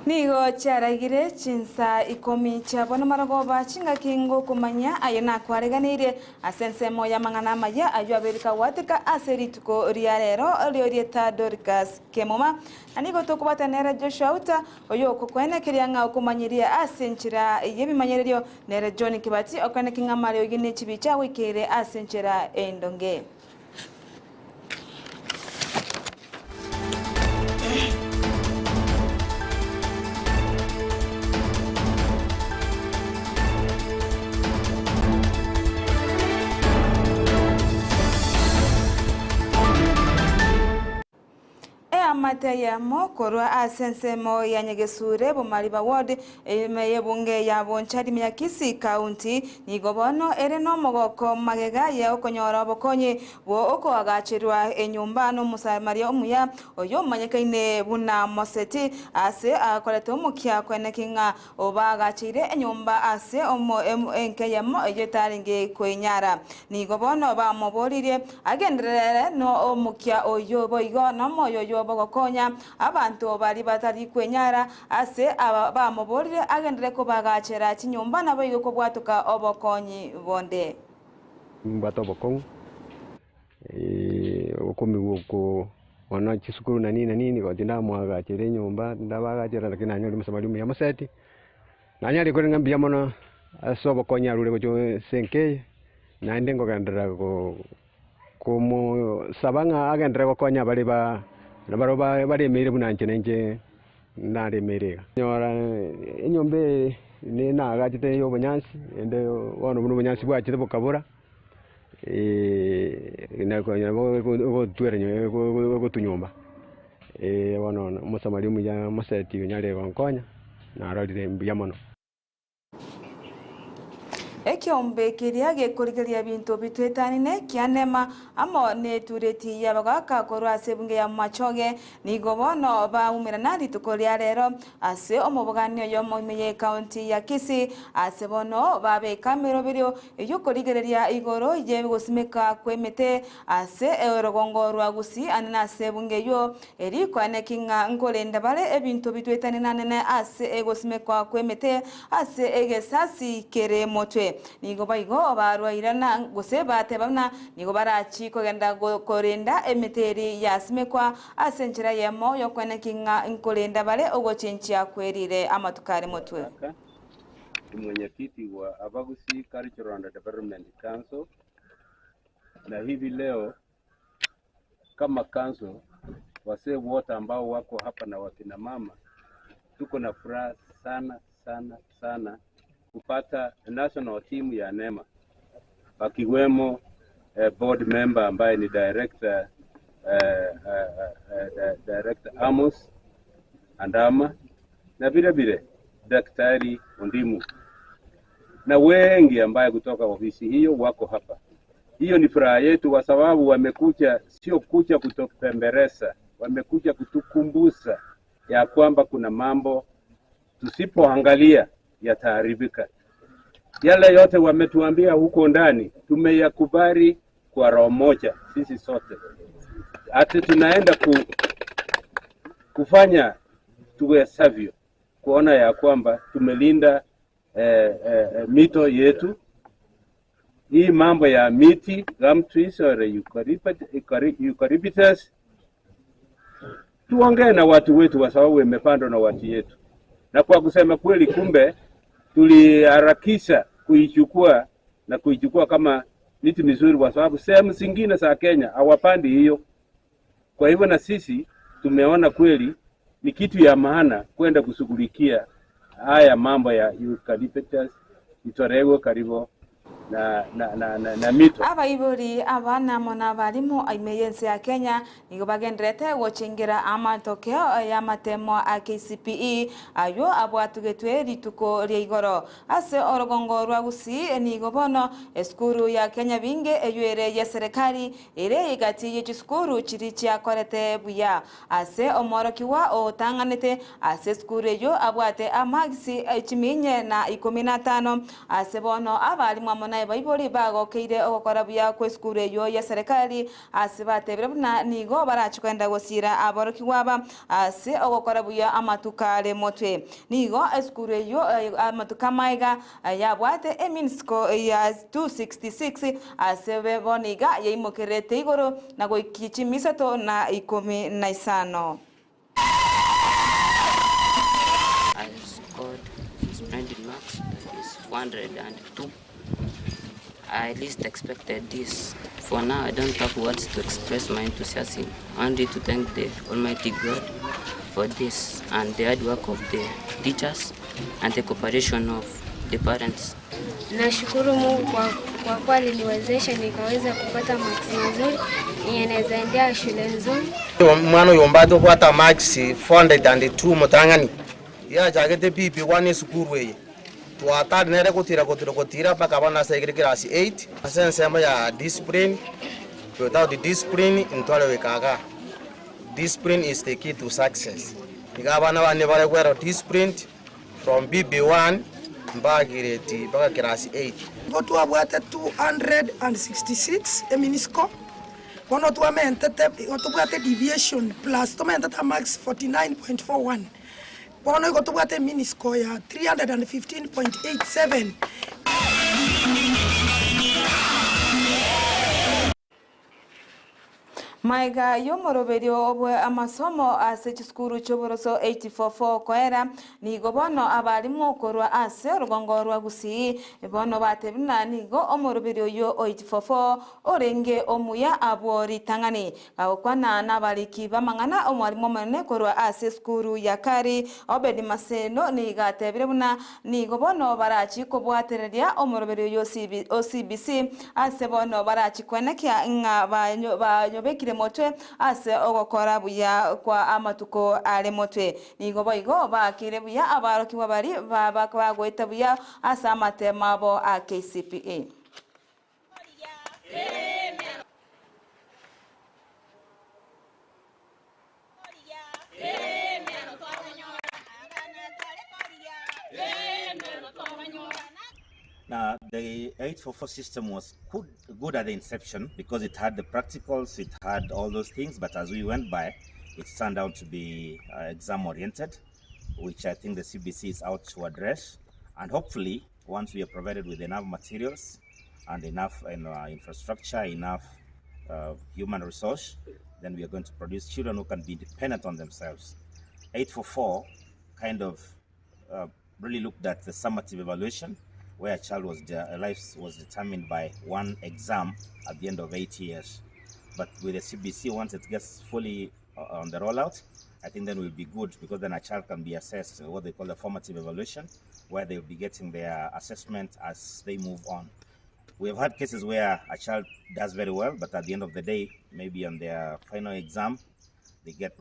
Nigo chiaragire chinsa ikomi chia bono marogoba chingaki ngokomanya aye nakwareganeirie ase ensemo y'amang'ana amaya ayio aberika gwateka ase rituko ria rero ri'orieta Dorcas Kemuma. Na nigo tokobwatana nere Joshua Uta, oyokokwenekeria ng'a okomanyirie ase enchera y'ebimanyererio, nere John Kibati okweneki ng'a amariogi ne chibicha agoikeire ase enchera endonge. Eamate eyemo korwa ase ensemo ya Nyagesure, Bomariba Ward, ime y'ebunge ya Bonchari ime ya Kisii County, nigo bono ere nomogoko magega ye okonyora obokonyi bwo okoagacherwa enyomba n'Omosamaria omuya oyio omanyekaine buna Moseti ase akorete omokia koeneki ng'a Obaagacheire enyomba ase enka eyemo eyio etarenge koinyara. Nigo bono bamoboririe agenderere nomokia oyio boigo nomoyo oyio bogokonya abanto baria batari kwenyara. Ase aba bamoboririe agenderere kobaagachera chinyomba naboigo kobwatoka obokonyi bonde. Nimbwate obokong'u, okomigwa oko bono chisukuru na nini na nini igo tindamoagachera enyomba, tindabaagachera lakini nanyore omosamaria omuya moseti, nanyarire korende ng'a mbuya mono ase obokonyi arure gochia ase enka eye, naende nkogenderera go komosaba ng'a agenderere gokonya baria ba nabarabwo ba baremeire buna inche nainche naremeire iga. Nyora enyomba eye ne naagachete ya obonyansi, naende bono buna obonyansi bwachete bokabora. Egotunyomba bono omosamaria omuya omoseti onyare gonkonya narorire mbuya mono. Ekeombe keria gekorigereria ebinto bitwetanine kia Nema amo netureti y'abagaaka korwa ase ebunge ya Machoge nigo bono baumerana rituko ria rero ase omobogani oyomo ime y'ecounty ya Kisii ase bono babeka emeroberio Ey'okorigereria igoro y'ogosimeka kw'emete ase orogongo rwa Gusii ande nase ebunge eyio, erikoaneki ng'a nkorenda bare ebinto bitwetanenanene ase egosimekwa kw'emete ase egesasi kere motwe. Nigo boigo barwairana gose bateba buna nigo barachi kogenda korenda emete eri yasimekwa ase enchera eyemo y'okoeneki ng'a nkorenda bare ogochenchia kwerire amatuko are motwe. Mwenyekiti wa Abagusii Cultural and Development Council, na hivi leo kama council wasee wote ambao wako hapa na wakina mama tuko na furaha sana sana sana kupata national team ya NEMA wakiwemo eh, board member ambaye ni director, eh, eh, eh, director Amos Andama na vile vile Daktari Ondimu na wengi ambaye kutoka ofisi hiyo wako hapa. Hiyo ni furaha yetu kwa sababu wamekuja, sio kuja kutupemberesa, wamekuja kutukumbusa ya kwamba kuna mambo tusipoangalia yataharibika. Yale yote wametuambia huko ndani tumeyakubali kwa roho moja sisi sote, ati tunaenda ku, kufanya tuwezavyo kuona ya kwamba tumelinda eh, eh, eh, mito yetu. Hii mambo ya miti gum trees or eucalyptus, tuongee na watu wetu, kwa sababu imepandwa na watu yetu. Na kwa kusema kweli, kumbe tuliharakisha kuichukua na kuichukua kama miti mizuri, kwa sababu sehemu zingine za Kenya hawapandi hiyo. Kwa hivyo na sisi tumeona kweli ni kitu ya maana kwenda kushughulikia haya mambo ya eucalyptus itolewe karibu na, na, na, na, na mito. Abaibori aba namo nabarimu ime y'ense ya Kenya nigo bagendererete gochengera amatokeo y'amatemo a KCPE aywo abwatugetwe rituko ria igoro. Ase orogongo rwa Gusii nigo bono esukuru ya Kenya Binge eywo ere y'eserekari ere egati ye chisukuru chiria chiakorete buya. Ase omworokigwa otang'anete ase esukuru eyio abwate amagisi chiminye na ikomi na atano. Ase bono abalimu amo na. abaibori bagokeire ogokora buya kw'esukuru eywo ya serikali ase batebire buna nigo barachi kogenda gosira aborokigwa aba ase ogokora buya amatuko are motwe. Nigo esukuru eywo amatuko amaega yabwate eminsiko ya 266 ase bono iga yaimokererete igoro na goikia chimisato na ikomi na isano. I scored splendid marks, that is 402. I least expected this. For now, I don't have words to express my enthusiasm, only to thank the Almighty God for this and the hard work of the teachers and the cooperation of the parents. Nashukuru Mungu kwa, kwa kuwa aliniwezesha nikaweza kupata marks mazuri yenye naweza endea shule nzuri. Omwana oyo mbate obwate marks 402 motang'ani yachagete PP1 esukuru eye twatari nere gotira gotira gotira mpaka bono ase egere class 8 ase ensemo ya discipline. Without discipline ntware wekaga. Discipline is the key to success. Iga abana bane bare well disciplined from PP1 mpaka grade mpaka class 8. Igo twabwate 266 eminisco, bono twamentete igo tobwate deviation plus tomentete amarks 49.41, bono igo tobwate eminisco ya 315.87. Maega y'omoroberio bwe amasomo ase chisukuru chi'oboroso 844 koera, nigo bono abarimu korwa ase orugongo rwa Gusii bono batebire buna nigo omoroberio oyio o 844 orenge omuya abwo ritang'ani. Gagokwana nabariki b'amang'ana omwarimu omonene korwa ase esukuru ya Kari Obed Maseno nigo atebire buna nigo bono barachi kobwatereria omoroberio oyio o CBC ase bono barachi kwenekia ng'a banyobekire motwe ase ogokora buya kwa amatuko are motwe. Nigo boigo baakire buya abarokigwa baria bagoeta buya ase amatemo abo a KCPE. Now, the 844 system was good, good at the inception because it had the practicals, it had all those things, but as we went by, it turned out to be exam oriented, which I think the CBC is out to address. And hopefully, once we are provided with enough materials and enough infrastructure, enough human resource, then we are going to produce children who can be independent on themselves. 844 kind of really looked at the summative evaluation, where a child was life was determined by one exam at the end of 8 years. But with the CBC, once it gets fully on the rollout, I think then we'll be good, because then a child can be assessed, what they call the formative evaluation, where they'll be getting their assessment as they move on. We have had cases where a child does very well, but at the end of the day, maybe on their final exam,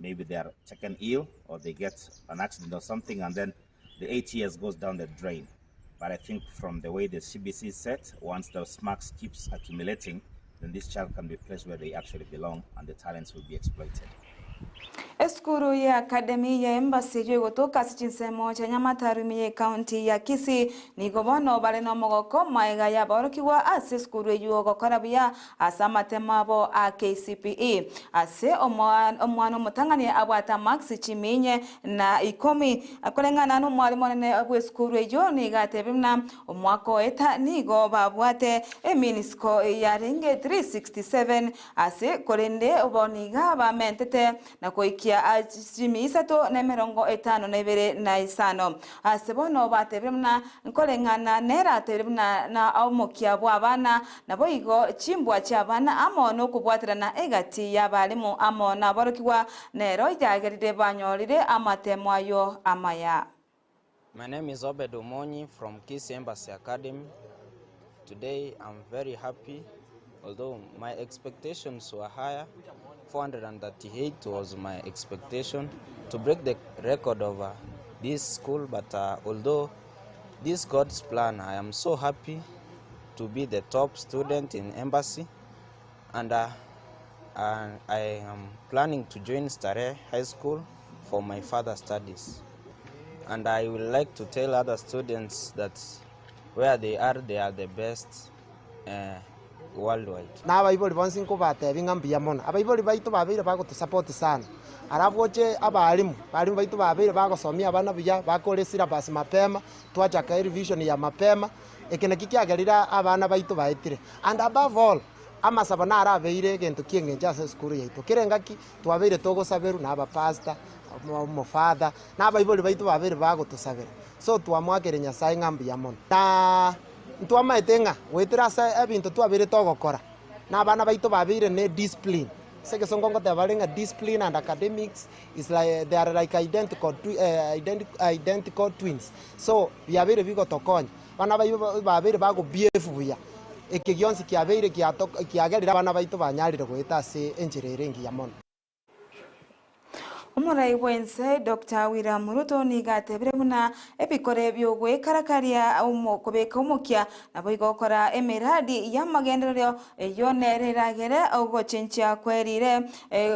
maybe they are taken ill or they get an accident or something, and then the 8 years goes down the drain. But I think from the way the CBC is set, once those marks keeps accumulating, then this child can be placed where they actually belong and the talents will be exploited. Esukuru ya Academy ya Embassy yogotoka ase chinsemo chia Nyamataro ime ye county ya Kisii nigo bono bare nomogoko maega yaborokigwa ase esukuru eywo gokora buya ase amatemo abo a KCPE ase omwana omotang'ani abwate marks chiminye na ikomi akoreng'ana na omwarimu onene bwa esukuru eywo nigo atebire buna omwaka oeta nigo babwate eminisco yarenge 367 ase korende bono iga bamentete na koikia chimisato na emerongo etano na ibere na isano ase bono batebire buna nkoreng'ana nera atebire buna na omokia bwa abana nabo igo chimbwa chia abana amo nokobwaterana egati ya abarimu amo na aborokigwa nero yagerire banyorire amatemo ayo amaya. My name is Obed Omonyi from Kisii Embassy Academy. Today I'm very happy, although my expectations were higher. 438 was my expectation to break the record of this school, but although this God's plan, I am so happy to be the top student in Embassy, and I am planning to join Starehe High School for my further studies. And I would like to tell other students that where they are the best. worldwide. Na abaibori bonsi nkobatebia ng'a mbuya mono. Abaibori baito babeire bagotosupport sana. Alafu oche abalimu, abalimu baito babeire bagosomia abana buya, bakore esyllabus mapema, twachaka erevision ya mapema, eke nakio kiagerire abana baito baetire. And above all, amasabo naro abeire egento kia eng'encho ase esukuru yaito. Kera engaki twabeire togosaberwa na abapastor, omofather, na abaibori baito babeire bagotosabera. So twamoakeire Nyasaye ng'a mbuya mono. Na ntwamaete ng'a goetera ase ebinto twabeire togokora, na abana baito babeire ne discipline. Ase egesongo ngoteba bare ng'a discipline and academics is like they are like identical identical twins. So biabeire bigotokonya, abana baito babeire bago behave buya, eke gionsi kiabeire kiagerire abana baito banyarire goeta ase enchera ere engiya mono. Omorai bw'ense Doctor William Ruto nigo atebire buna ebikore bi'ogwekarakaria kobeka omokia naboigo gokora emeradi y'amagenderero eyio nere eragere ogochenchia kwerire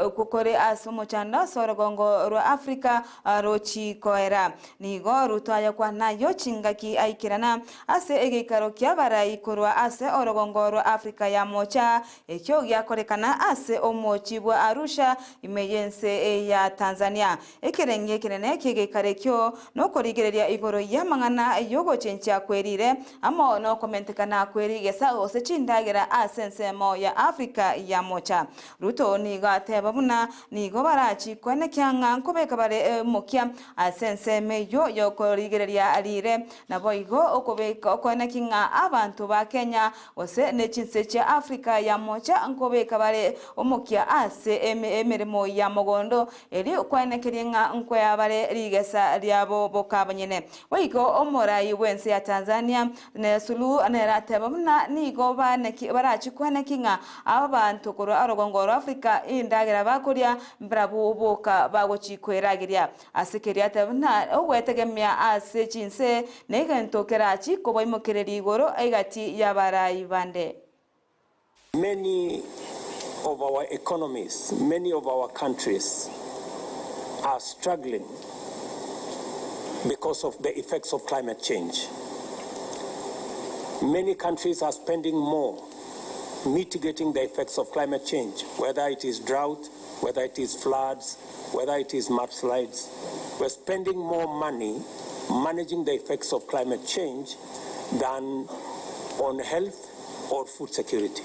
okwo kore ase omochando ase orogongo rwa Africa rochi koera. Nigo Ruto ayakwana ayio chingaki aikerana ase egeikaro ki'abarai korwa ase orogongo rwa Africa ya Mocha Ekio giakorekana ase omochie bwa Arusha ime y'ense ya Tanzania. Ekereng'e ekenene ki'egeikaro ekio nokorigereria igoro y'amang'ana y'ogochenchia kwerire amo nokomentekana kwerigesa gose chindagera ase ensemo ya Africa ya mocha. Ruto nigo ateba buna nigo barachikwe nekiang'a nkobeka bare omokia ase ensemo eyio y'okorigereria rire naboigo okobeka okoeneki ng'a abanto ba Kenya Gose ne chinse chia Afrika ya mocha nkobeka bare omokia ase emeremo ya mogondo, erio kwaenekerie ng'a nkwea bare rigesa riabo boka abanyene. Boigo omorai bw'ense ya Tanzania, Suluhu nere ateba buna nigo barachie koeneki ng'a abanto korwa orogongo rwa Afrika endagera bakoria mbarabwo boka bagochi kwerageria. Ase keria ateba buna ogwetegemea ase chinse negento kerachi kobaimokereria igoro egati y'abarai bande. Many of our economies, many of our countries are struggling because of the effects of climate change. Many countries are spending more mitigating the effects of climate change, whether it is drought, whether it is floods, whether it is mudslides. We're spending more money managing the effects of climate change than on health or food security.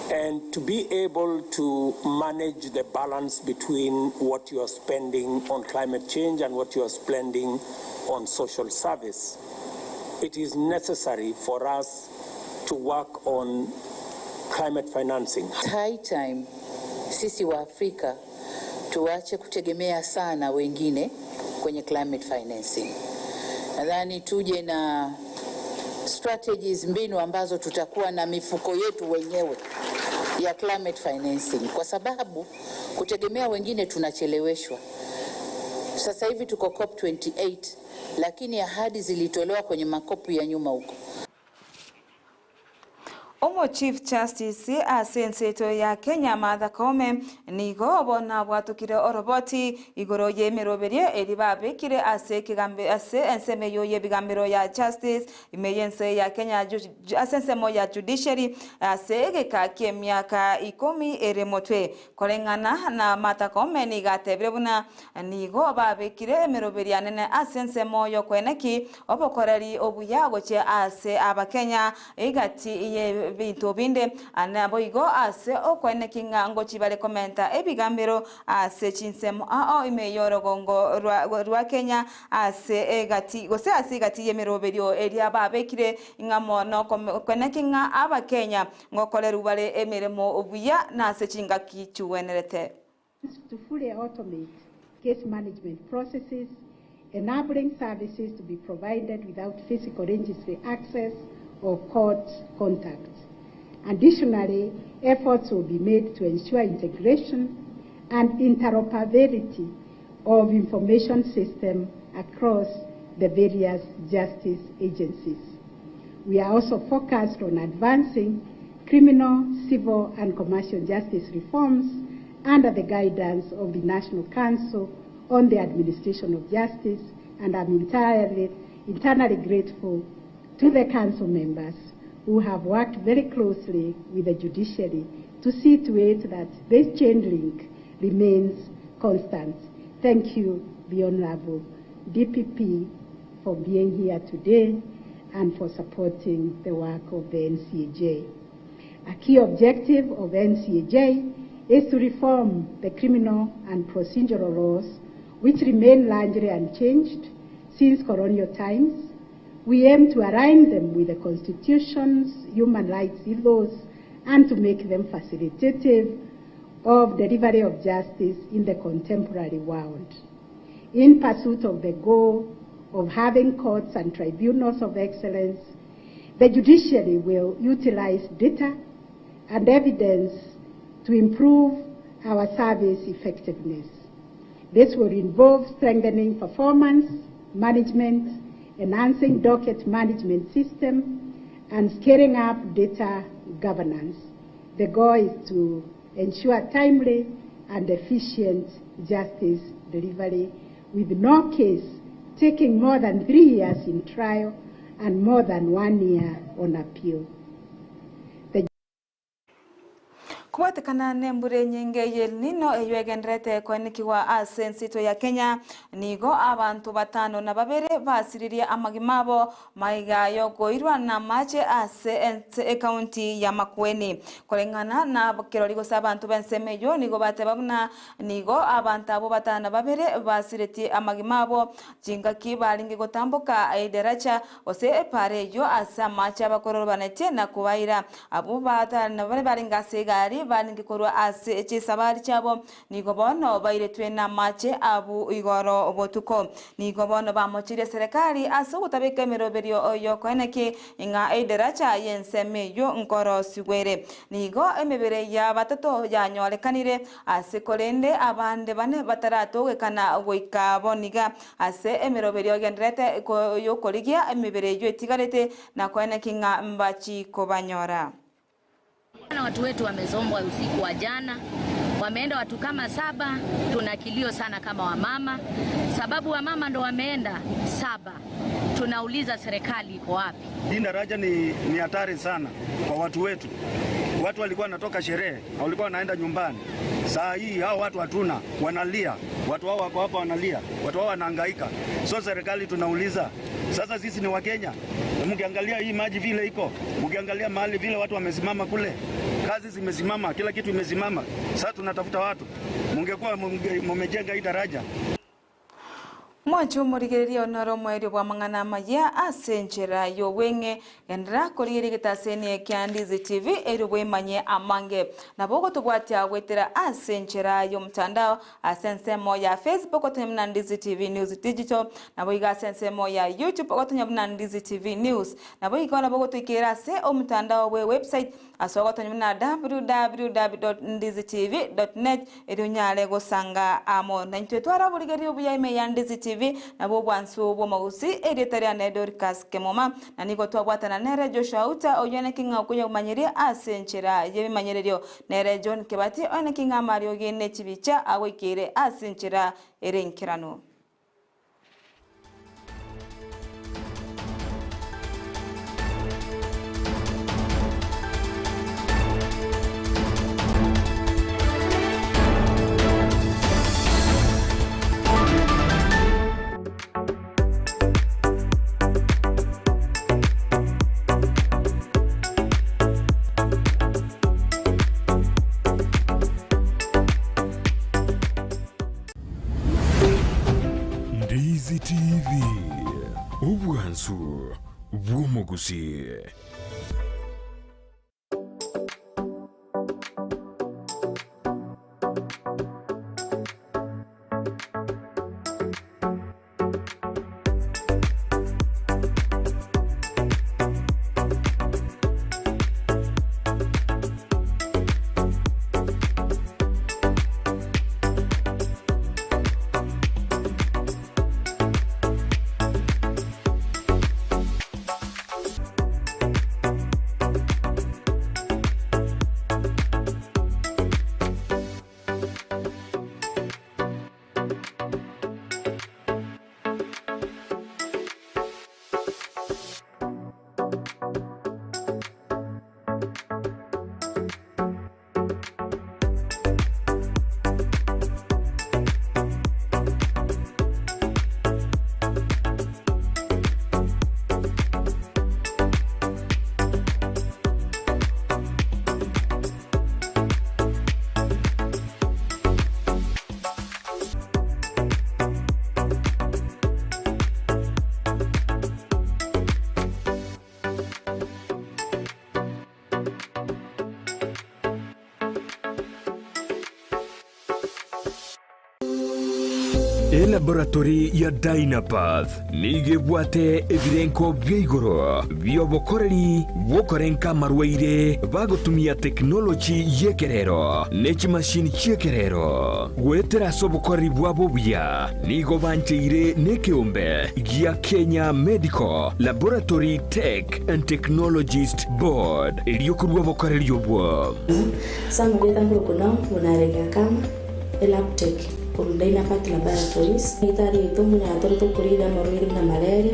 And to be able to manage the balance between what you are spending on climate change and what you are spending on social service, it is necessary for us to work on climate financing. High time sisi wa Afrika tuache kutegemea sana wengine kwenye climate financing. Nadhani tuje na strategies, mbinu ambazo tutakuwa na mifuko yetu wenyewe ya climate financing, kwa sababu kutegemea wengine tunacheleweshwa. Sasa hivi tuko COP 28, lakini ahadi zilitolewa kwenye makopu ya nyuma huko. Omo Chief Justice ase enseto ya Kenya Martha Koome nigo bono abwatokire oroboti igoro y'emeroberio eria babekire ase ekegambe ase ensemo eyio y'ebigambero ya Justice ime y'ense ya Kenya ase ensemo ya Judiciary ase egeka ki'emiaka ikomi ere motwe. Koreng'ana na Martha Koome nigo atebire buna Nigo babekire emeroberio anene ase ensemo y'okoeneki obokoreri obuya gochia ase Abakenya egati y'ebinto binde, naboigo ase okoeneki ng'a ngochia bare komenta ebigambero ase chinsemo ao ime y'orogongo rwa Kenya ase egati gose ase egati y'emeroberio eria babekire ng'a mono koeneki ng'a Abakenya ngokorerwa bare emeremo buya nase chingaki chigwenerete. To fully automate case management processes, enabling services to be provided without physical registry access or court contact. Additionally, efforts will be made to ensure integration and interoperability of information system across the various justice agencies. We are also focused on advancing criminal, civil, and commercial justice reforms under the guidance of the National Council on the Administration of Justice, and I'm entirely, internally grateful to the council members who have worked very closely with the judiciary to see to it that this chain link remains constant. Thank you, the Honorable DPP, for being here today and for supporting the work of the NCAJ. A key objective of NCAJ is to reform the criminal and procedural laws, which remain largely unchanged since colonial times. We aim to align them with the Constitution's human rights ethos and to make them facilitative of delivery of justice in the contemporary world. In pursuit of the goal of having courts and tribunals of excellence, the judiciary will utilize data and evidence to improve our service effectiveness. This will involve strengthening performance management, enhancing docket management system, and scaling up data governance. The goal is to ensure timely and efficient justice delivery with no case taking more than 3 years in trial and more than 1 year on appeal. The Kobwatekana nembura enyinge y'El Nino eyio egendererete koenekigwa ase ensito ya Kenya, nigo abanto batano na babere basiririe amagima abo Maiga y'okoirwa namache ase ense ekaunti ya Makueni. Koreng'ana nakerori gose abanto b'ensemo eyio nigo bateba buna nigo abanto abwo batano na babere basiretie amagima abo chingaki barenge gotamboka edaracha gose epaara eyio ase amache abakororobanetie na kobaira. Abwo batano na babere barenge ase egari barenge korwa ase chisabari chiabo Nigo bono bairetwe namache abwo igoro botuko. Nigo bono bamochirie eserekari ase ogotabeka emeroberio y'okoeneki ng'a edaracha y'ensemo eyio nkorosigwa ere. Nigo emebere y'abatato yanyorekanire ase korende abande bane bataratogekana goika boniga ase emeroberio egendererete y'okorigia emebere eyio etigarete na koeneki ng'a mbachi kobanyora. Na watu wetu wamezombwa usiku wa jana, wameenda watu kama saba. Tuna kilio sana kama wamama, sababu wamama ndo wameenda saba. Tunauliza serikali iko wapi? Hii daraja ni hatari sana kwa watu wetu. Watu walikuwa wanatoka sherehe, walikuwa wanaenda nyumbani. Saa hii hao watu hatuna, wanalia. Watu hao wako hapa wanalia, watu hao wanahangaika. So serikali tunauliza, sasa sisi ni Wakenya. Mkiangalia hii maji vile iko, mkiangalia mahali vile watu wamesimama kule, kazi zimesimama, kila kitu imesimama. Sasa tunatafuta watu. Mungekuwa mumejenga hii daraja. Mwanche omorigereria one ore omoerio bw'amang'ana amaya ase enchera y'obweng'e, genderera korigereria egetaseni ekia Ndizi TV erio bwemanye amange. Nabo ogotobwatia goetera ase enchera y'omotandao ase ensemo ya Facebook otonye buna Ndizi TV News Digital, Naboigo ase ensemo ya YouTube ogotonya buna Ndizi TV News. Naboigo nabo ogotoikera ase omotandao bwe website ase ogotonya buna www.ndizitv.net erio onyare gosanga amo naintwe. Twara oborigereria obuya ime ya Ndizi TV nabwo obwansu bw'omogusii erieta riane Dorcas Kemuma na nigo twabwatana nere Joshua Uta oyio naki ng'a okonyagomanyeria ase enchera y'ebimanyererio nere John Kebati oye naki ng'a amariogi ne chibicha agoikeire ase enchera ere enkeranu. Ndizi TV, obwansu bw'omogusii. Elaboratory ya Dynapath nigo ebwate ebirenko bia igoro bi'obokoreri bw'okorenka amarwaire bagotumia tekinoloji y'ekerero ne chimashini chi'ekerero. Goetera ase obokoreri bwabo obuya, nigo bancheire nekeombe gia Kenya Medical Laboratory Tech and Technologist Board erio korua obokoreri obwo. Sam gwetang'ura okonao buna arenge akama elabtech korwa Dynapath Laboratories. Egitari yaito mbuna tore tokorida amarwaire buna malaria,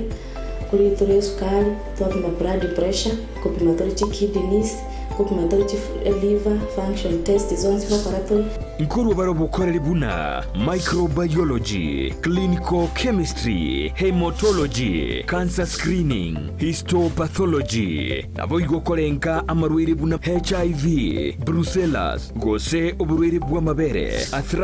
korida tore esukari, twapima blood pressure, kopima tore chikidneys, kopima tore chi liver function test zonsi gokora tore. Nkorwa bare obokoreri buna microbiology, clinical chemistry, haematology, cancer screening, histopathology, Naboigo korenka amarwaire buna HIV, brucellas, gose oborwaire bw'amabere, arthritis.